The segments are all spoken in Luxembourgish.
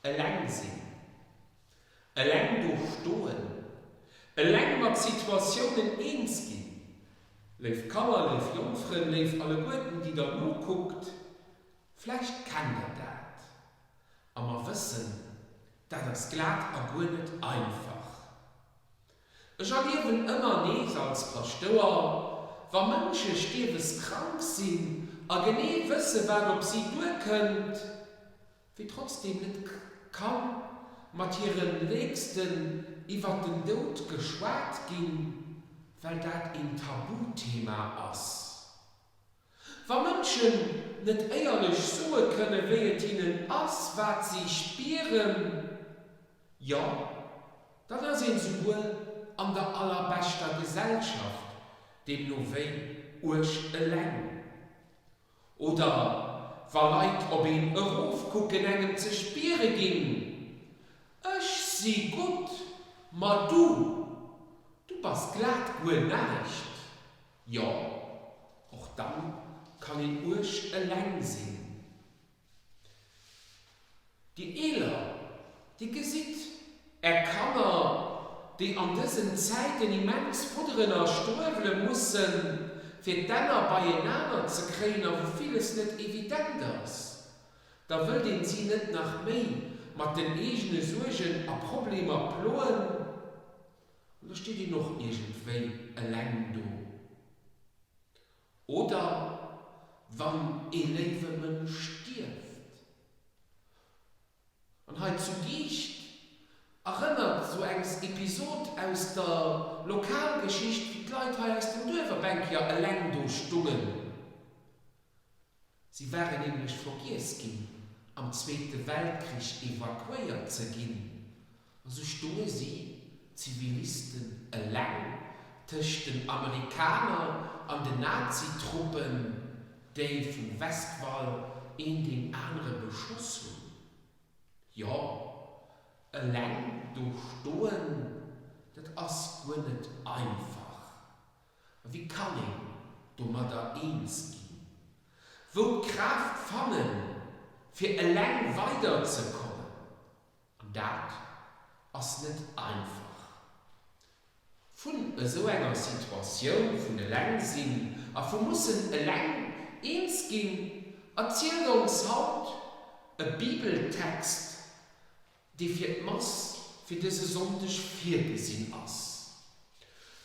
Eleng sinn, eleng do stoen, eleng mat Situatiounen eens ginn. Léif Kanner, léif Jongfrënn, léif alleguerten, déi der nokuckt, vläicht kennt der dat. A mer wëssen, dat ass glat a guer net einfach. Ech erliewen ëmmer nees als Paschtouer, wa Mënsche stierweskrank sinn a genee wësse wat op si duerkënnt, wéi trotzdeem net ka mat hiren Nächsten iwwert den Doud geschwat ginn, well dat een Tabuthema ass. Wa Mënschen net éierlech soe kënne wéi et hinnen ass, wat si spieren, jo, dann ass een souguer an der allerbeschter Gesellschaft deemno wéi uerg eleng. Oder wa Leit op een erofkucken, engem ze spiere ginn, Ech si gutt, ma du, du bass glat guer näischt. Jo, och dann kann een uerg eleng sinn. Dir Eeler, dir gesitt är Kanner, déi an dësen Zäiten immens fudderen a struewele mussen, fir d'Enner beienaner ze kréien a wou villes net evident ass, da wëllt een si net nach méi mat den eegene Suergen a Problemer ploen. An da steet een och iergendwéi eleng do. Oder wann ee léiwe Mënsch stierft. An hei zu Giischt erënnert sou engs Episod aus der Lokalgeschicht, wéi d'Leit hei aus dem Duerf op eng Kéier eleng do stungen. Si waren nämlech vergiess ginn, am Zweete Weltkrich evakuéiert ze ginn, a sou stunge si, Zivilisten, eleng tëscht den Amerikaner an den Nazitruppen, déi vum Westwall een deen anere beschoss hunn. Jo, eleng do stoen, dat ass guer net einfach. A wéi kann een domadder eens ginn? Wou d'Kraaft fannen, fir eleng weiderzekommen? An dat ass net einfach. Vun esou enger Situatioun vun eleng sinn a vu mussen eleng eens ginn, erzielt ons haut e Bibeltext, dee fir d'Mass fir dëse Sonndeg virgesinn ass.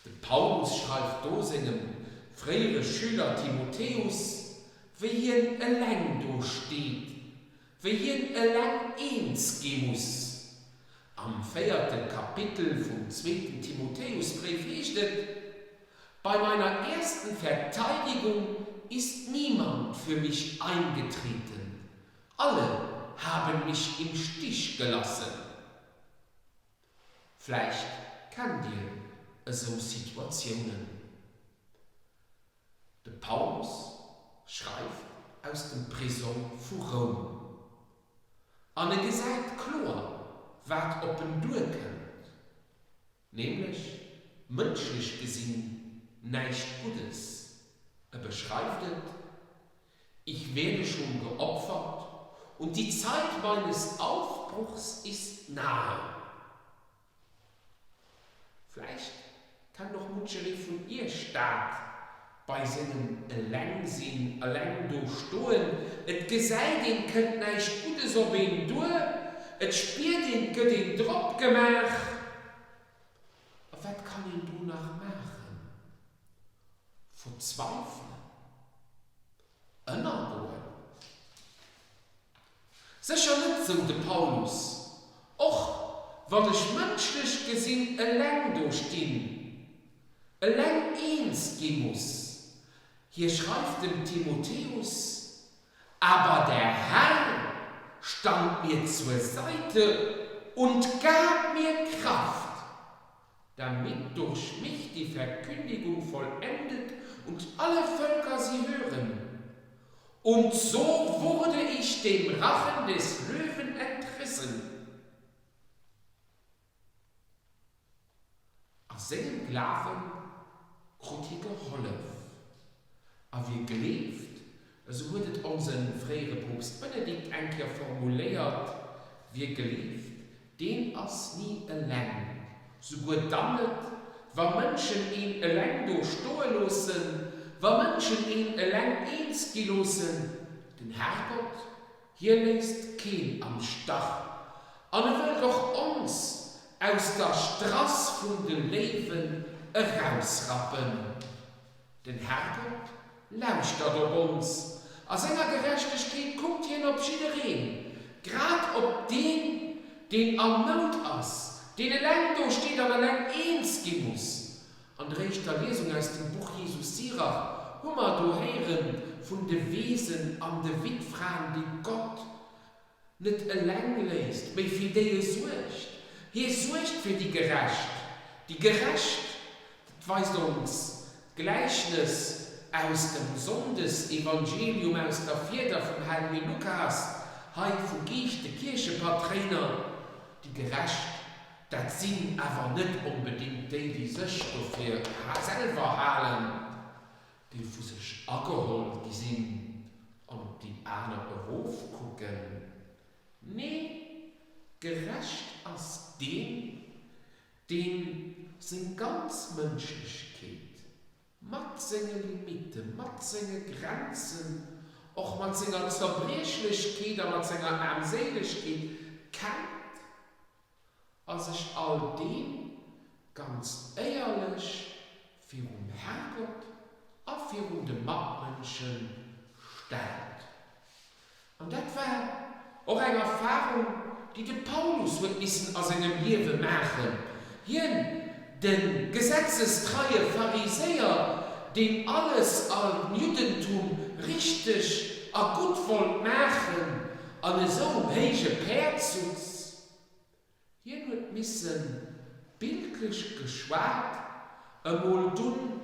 De Paulus schreift do sengem fréiere Schüler Timotheus, wéi hien eleng do steet, wéi hien eleng eens gi muss. Am véierte Kapitel vum zweeten Timotheusbréif heescht et, Bei meiner ersten Verteidigung ist niemand für mich eingetreten, Alle haben mich im Stich gelassen. Vläicht kennt Dir esou Situatiounen. De Paulus schreift aus dem Prisong vu Roum an e gesäit kloer, wat op en duerkënnt. Nämlech, mënschlech gesinn, näischt Guddes. E beschreift et, Ich werde schon geopfert und die Zeit meines Aufbruchs ist nahe. Vläicht kennt och muncheree vun iech dat bei sengem Elengsinn, eleng do stoen, et gesäit een, 't kënnt näischt Guddes op een duer, et spiert een, 't gëtt een drop gemaach. A wat kann een do nach maachen? Verzweifelen? Ënnergoen? Sécher net, sou de Paulus, och wann ech mënschlech gesinn eleng do stinn, eleng eens gi muss. Hie schreift dem Timotheus, Aber der Herr stand mir zur Seite und gab mir Kraft, damit durch mich die Verkündigung vollendet und alle Völker sie hören. Und so wurde ich dem Rachen des Löwen entrissen. A sengem Glawe krut hie gehollef. A wie gleeft, esou huet et onse fréiere Poopst Benedikt eng Kéier formuléiert. Wie gleeft, deen ass ni eleng, souguer dann net, wa Mënschen een eleng do stoe loossen, wa Mënschen een eleng eens gi loossen. Den Herrgott, hie léisst keen am Stach an e wëllt och ons aus der Strass vun de Léiwen erausrappen. Den Herrgott lauschtert op ons, a senger Gerechtegkeet kuckt hien op jiddereen, grad op deen, deen an Nout ass, deen eleng do steet an eleng eens gi muss. An der éischter Liesung aus dem Buch Jesus Sirach hu mer do héiere vun de Weesen an de Wittfraen, déi Gott net eleng léisst, mee fir déi e suergt. Hie suergt fir déi Gerecht. Déi Gerecht, dat weist ons d'Gläichnes aus dem Sonndes-Evangelium aus der Fieder vum hellege Lukas, hei vu Giischt, de Kierchepatréiner. Déi Gerecht, dat sinn awer net onbedéngt déi, déi sech dofir selwer halen, déi vu sech ageholl gi sinn an op déi aner erofkucken. Nee, gerecht ass deen, deen seng ganz Mënschlechkeet mat senge Limitte, mat senge Grenzen, och mat senger Zerbriechlechkeet a mat senger Aarmséilegkeet kennt a sech all deem ganz éierlech virum Herrgott a virun de Matmënsche stellt. An dat war och eng Erfarung, déi de Paulus huet missen a sengem Liewe maachen, hien, de gesetzestreie Pharisäer, deen alles am Juddentum richteg a gutt wollt maachen an esou um héije Päerd sutz. Hien huet missen, bildlech geschwat, emol dunn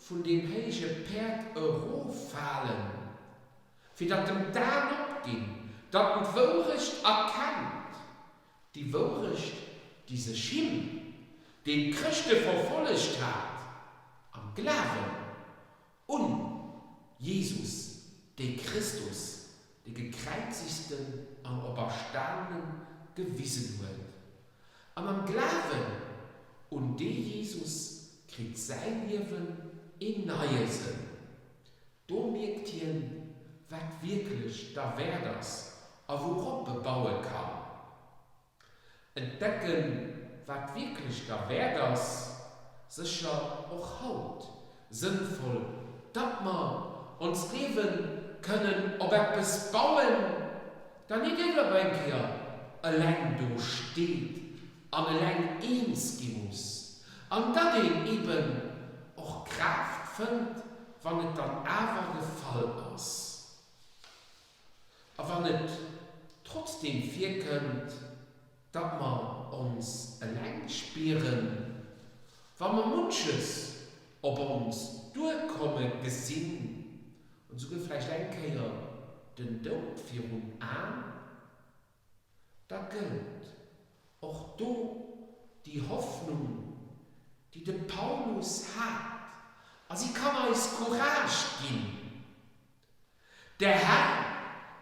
vun deem héije Päerd eroffalen, fir datt em d'Aen opginn, datt en d'Wourecht erkennt, déi Wourecht, déi sech him, deen d'Chrëschte verfollegt hat, am Glawen un Jesus, de Christus, de Gekräizegten an Operstanenen, gewisen huet. An am Glawen un dee Jesus kritt säi Liewen een neie Sënn. Do mierkt hien, wat wierklech derwäert ass a wourop e baue kann. Entdecken, wat wierklech derwäert ass, sécher och haut sënnvoll, datt mer onst Liewe kënnen op eppes bauen, dat nit iergendop eng Kéier eleng do steet an eleng eens gi muss, an datt een eben och Kraaft fënnt, wann et dann awer gefall ass. A wann et trotzdeem virkënnt, datt mer ons eleng spieren, wa mer munches op ons duerkomme gesinn an esouguer vläicht eng Kéier den Doud virun Aen, da gëllt och do déi Hoffnung, déi de Paulus hat, a si kann eis Courage ginn. Der Herr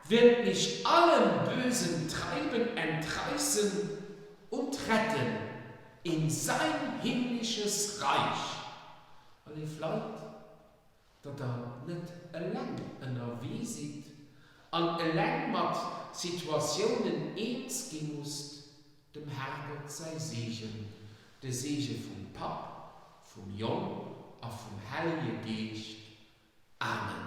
wird mich allem bösen Treiben entreißen und retten in sein himmlisches Reich. A léif Leit, datt der net eleng ënnerwee sidd an eleng mat Situatiounen eens gi musst, dem Herrgott säi Seegen, de Seege vum Papp, vum Jong a vum Hellege Geescht. Amen.